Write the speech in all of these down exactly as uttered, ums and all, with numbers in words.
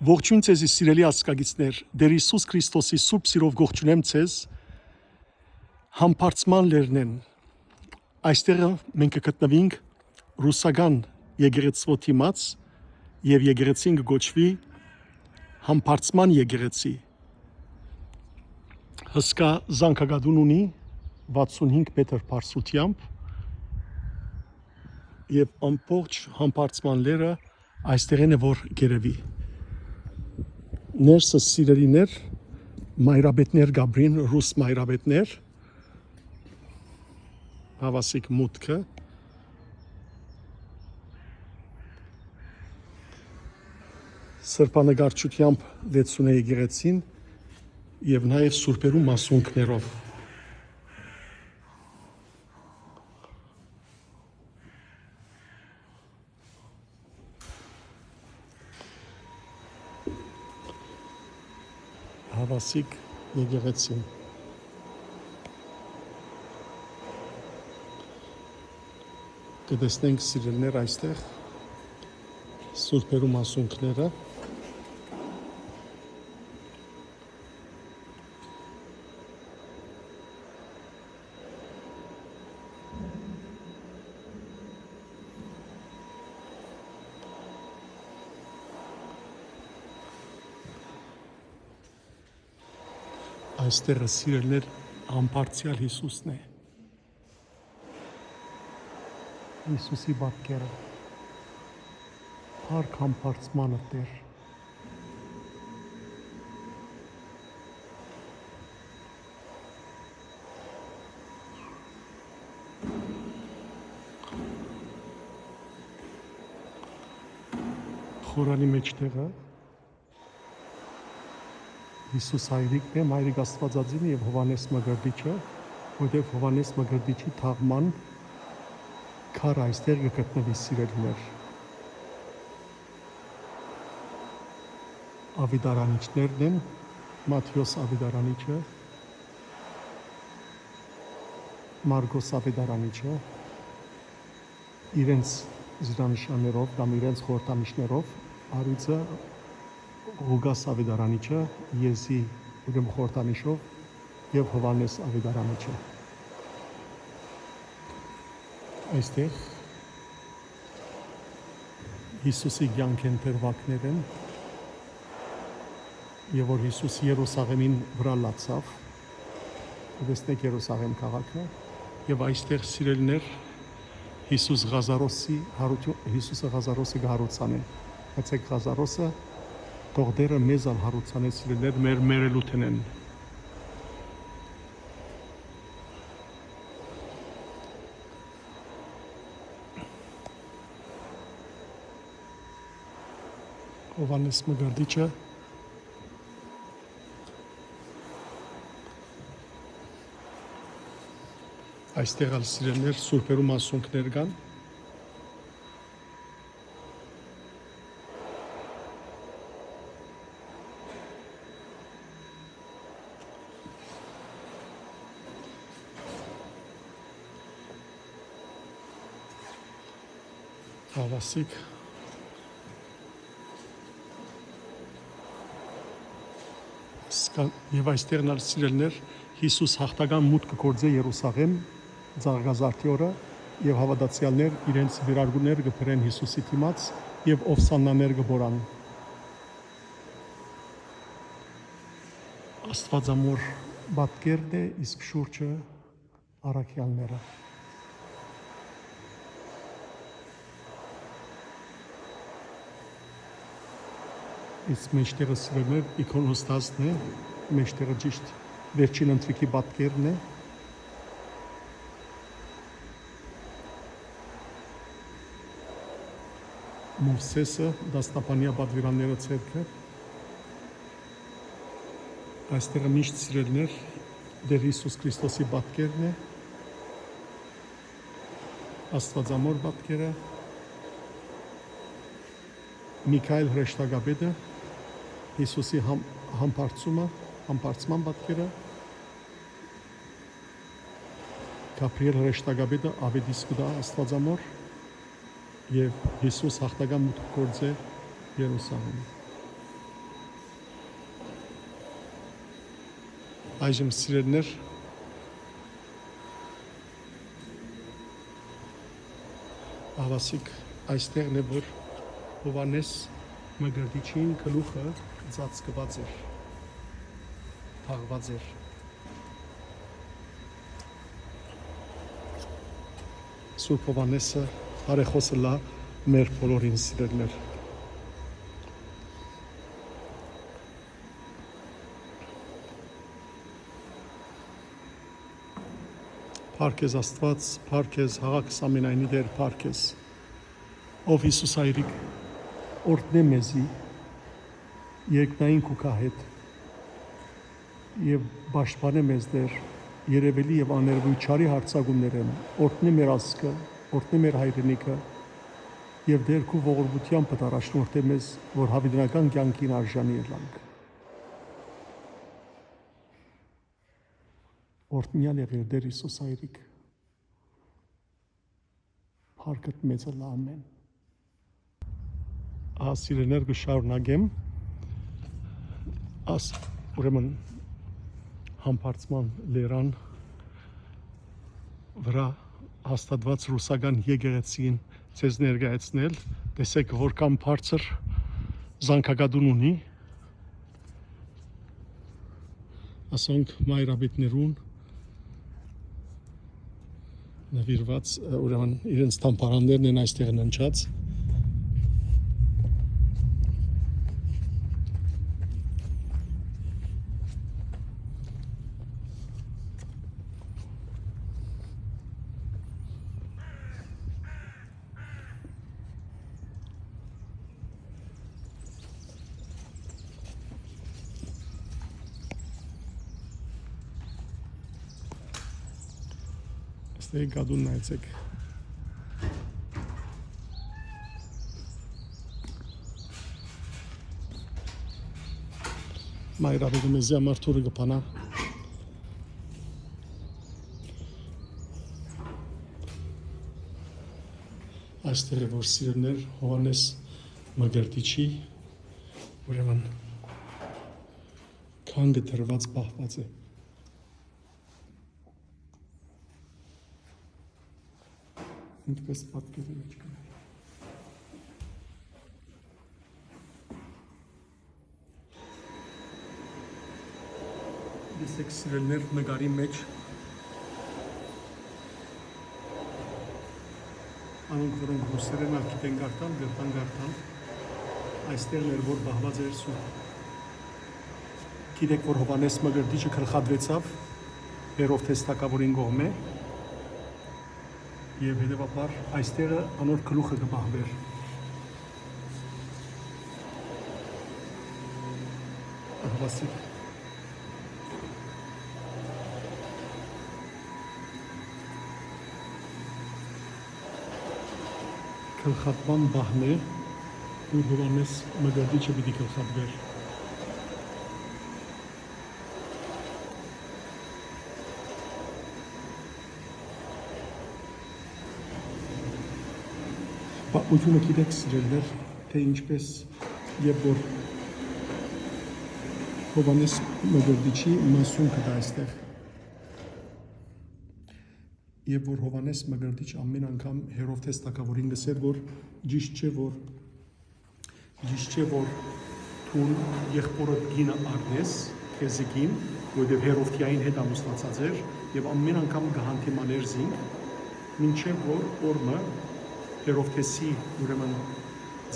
Ողջույն ձեզի, սիրելի ազգագիցներ, Տէր Յիսուս Քրիստոսի սուրբ սիրով կողջունեմ ձեզ Համբարձման լեռնէն։ Այստեղ մենք կը գտնուինք ռուսական եկեղեցւոյ դիմաց, եւ եկեղեցին կը կոչուի Համբարձման եկեղեցի։ Հսկայ զանգակատուն ունի, վաթսուն հինգ մետր բարձրութեամբ, եւ ամբողջ Համբարձման լեռը այստեղէն է որ կ'երեւի։ Ներսը, սիրելիներ, մայրապետներ կ'ապրին, ռուս մայրապետներ, հաւասիկ մուտքը, սրբանկարչութեամբ լեցուն է եկեղեցին եւ նաեւ սուրբերու մասունքներով։ Հաւասիկ եկեղեցին։ Կը տեսնենք, սիրելիներ, այստեղ սուրբերու մասունքները։ Այստեղը, սիրելիներ, Համբարձեալ Յիսուսն է։ Յիսուսի պատկերը։ Փառք Համբարձմանը, Տէր։ Խորանի մէջտեղը Յիսուս Հայրիկն է, Մայրիկ Աստուածածին եւ Յովհաննէս Մկրտիչը, որտեղ Յովհաննէս Մկրտիչի թաղման քարը այստեղ կը գտնուի, սիրելիներ։ Աւետարանիչներն են, Մատթէոս աւետարանիչը, Մարկոս աւետարանիչը, իրենց զինանշաններով կամ իրենց խորհրդանիշներով, առիւծը Ղուկաս աւետարանիչը, Եզի, ուրեմն խորհրդանիշով, եւ Յովհաննէս աւետարանիչը։ Այստեղ Յիսուսի կեանքէն դրուագներ են, եւ որ Յիսուս Երուսաղէմին վրայ լացաւ, կը տեսնէք Երուսաղէմ քաղաքը, եւ այստեղ, սիրելիներ, Յիսուս Ղազարոսի հարութիւն, Յիսուսը Ղազարոսի կը հարուցանէ։ Գացեք Ղազարոսը, թող Տէրը մեզ ալ հարուցանէ, սիրելիներ, մեր մեռելութենէն։ Յովհաննէս Մկրտիչը այստեղ ալ, սիրելիներ, սուրբերու մասունքներ կան։ Հաւասիկ։ Սկան-, եւ այստեղ ալ, սիրելիներ, Յիսուս յաղթական մուտքը գործէ Երուսաղէմ, Ծաղկազարդի օրը, եւ հաւատացեալներ իրենց վերարկուներ կը բերեն Յիսուսի դիմաց եւ ովսաննաներ կը բորան։ Աստուածամոր պատկերն է, իսկ շուրջը առաքեալները։ Իսկ մէջտեղը, սիրելիներ, իքոնոստասն է, մէջտեղը ճիշտ վերջին ընթրիքի պատկերն է։ Մովսէսը, դասնապանեայ պատուիրանները ձեռքը։ Այստեղը միշտ, սիրելիներ, Տէր Յիսուս Քրիստոսի պատկերն է, Աստուածամոր պատկերը, Միքայել հրեշտակապետը, Յիսուսի համ-, համբարձումը, համբարձման պատկերը, Գաբրիել հրեշտակապետը, Աւետիս կու տայ Աստուածամոր, եւ Յիսուս յաղթական մուտք գործէ Երուսաղէմ։ Այժմ, սիրելիներ, ահաւասիկ, այստեղն է, որ Յովհաննէս Մկրտիչին գլուխը ծածկուած էր, թաղուած էր։ Սուրբ Յովհաննէսը բարեխօս ըլլայ մեր բոլորին, սիրելիներ։ Փառք քեզ, Աստուած, փառք քեզ, Հաւատքս ամենայնի Տէր, փառք քեզ։ Ով Յիսուս Հայրիկ, օրհնէ մեզի, երկնային քու քահէդ, եւ պաշտպանէ մեզ, Տէր, երեւելի եւ աներկոյտ չարի յարձակումներէն, օրհնէ մեր ազգը, օրհնէ մեր հայրենիքը, եւ Տէր, քու ողորմութեամբդ առաջնորդէ մեզ, որ յաւիտենական կեանքին արժանի ըլլանք։ Օրհնեալ եղեր, Տէր Յիսուս Հայրիկ։ Փառքդ մեծ ըլլայ, ամէն։ Ահա, սիրելիներ, կը շարունակեմ աս, ուրեմն, Համբարձման լերան վրայ հաստատուած ռուսական եկեղեցին ձեզ ներկայացնել։ Տեսէք, որքան բարձր զանգակատուն ունի։ Ասոնք մայրապետներուն նուիրուած, ուրեմն, իրենց թամբարաններն են այստեղ ննջած։ Ստեյ գադուն նայեցեք։ Մայր Աբեդը մեզի համար թուրը կը փանա։ Այստեղ է, որ, սիրելիներ, Յովհաննէս Մկրտիչի, ուրեմն, կանգը դրուած պահուած է։ Ինչպես պատկերի մեջ կը տեսեք, սիրելիներ, նկարի մեջ, անոնք, որոնք ռուսերէն ալ գիտեն կարդալ, կրնան կարդալ, այստեղ էր, որ պահուած էր սուրբ։ Գիտեք, որ Յովհաննէս Մկրտիչը գլխատուեցաւ Հերովդէս թագաւորին կողմէ, եւ հետեւաբար այստեղը անոր գլուխը կը պահուէր։ Ահավասիկ։ Գլխատուան պահն է, ուր Յովհաննէս Մկրտիչը պիտի գլխատուէր։ Պատմությունը գիտեք, սիրելիներ, թէ ինչպես եւ որ Յովհաննէս Մկրտիչի մասունքը կայ այստեղ։ Եւ որ Յովհաննէս Մկրտիչ ամէն անգամ Հերովդէս թագաւորին կ'ըսէր, որ ճիշդ չէ, որ, ճիշդ չէ, որ դուն եղբօրդ կինը առնես քեզի կին, որովհետեւ Հերովդիային հետ ամուսնացած էր եւ ամէն անգամ կը հանդիմանէր զինք, մինչեւ որ օր մը Հերովդէսի, ուրեմն,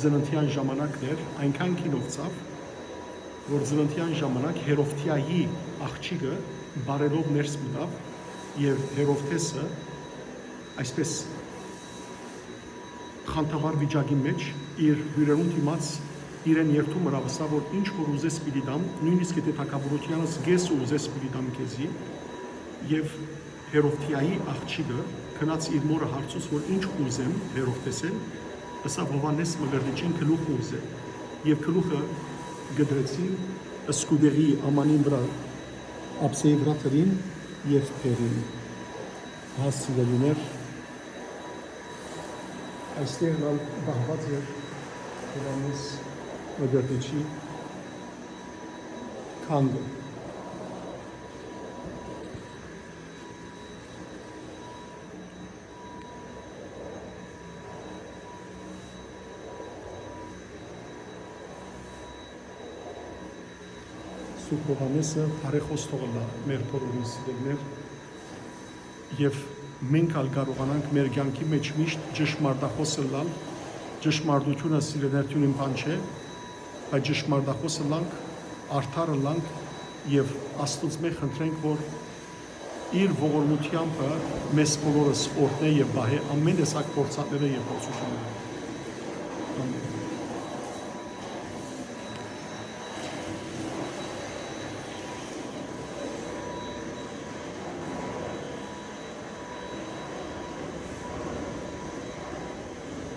ծննդեան ժամանակն էր, այնքան կինովցաւ, որ ծննդեան ժամանակ Հերովդիայի աղջիկը բարելով ներս մտաւ եւ Հերովդէսը, այսպես, խանդավառ վիճակի մեջ, իր հիւրերուն դիմաց իրեն երդում ըրաւ, ըսաւ, որ ինչ որ ուզես պիտի տամ, նոյնիսկ եթէ թագաւորութեանս կէսը ուզես պիտի տամ քեզի, եւ Հերովդիայի աղջիկը գնաց իր մօրը հարցուց, որ ինչ ուզեմ Հերովդէսէն, ըսաւ, Յովհաննէս Մկրտիչին գլուխը ուզեմ, եւ գլուխը կտրեցին, սկուտեղի ամանին վրայ, ափսեի վրայ դրին եւ բերին։ Հա, սիրելիներ, այստեղ ալ պահուած էր Յովհաննէս Մկրտիչի քանդը։ Սուրբ Յովհաննէսը բարեխօս թող ըլլայ մեր բոլորին, սիրելիներ, եւ մենք ալ կարողանանք մեր կեանքի մէջ միշտ ճշմարտախօս ըլլալ, ճշմարտությունը, սիրելիներ, դիւնին բան չէ, բայց ճշմարտախօս ըլլանք, արդար ըլլանք եւ Աստուծմէ խնդրենք, որ իր ողորմութեամբը մեզ բոլորս օրհնէ եւ պահէ ամէն տեսակ փորձանքներէ եւ փորձութիւններէ։ Ամէն։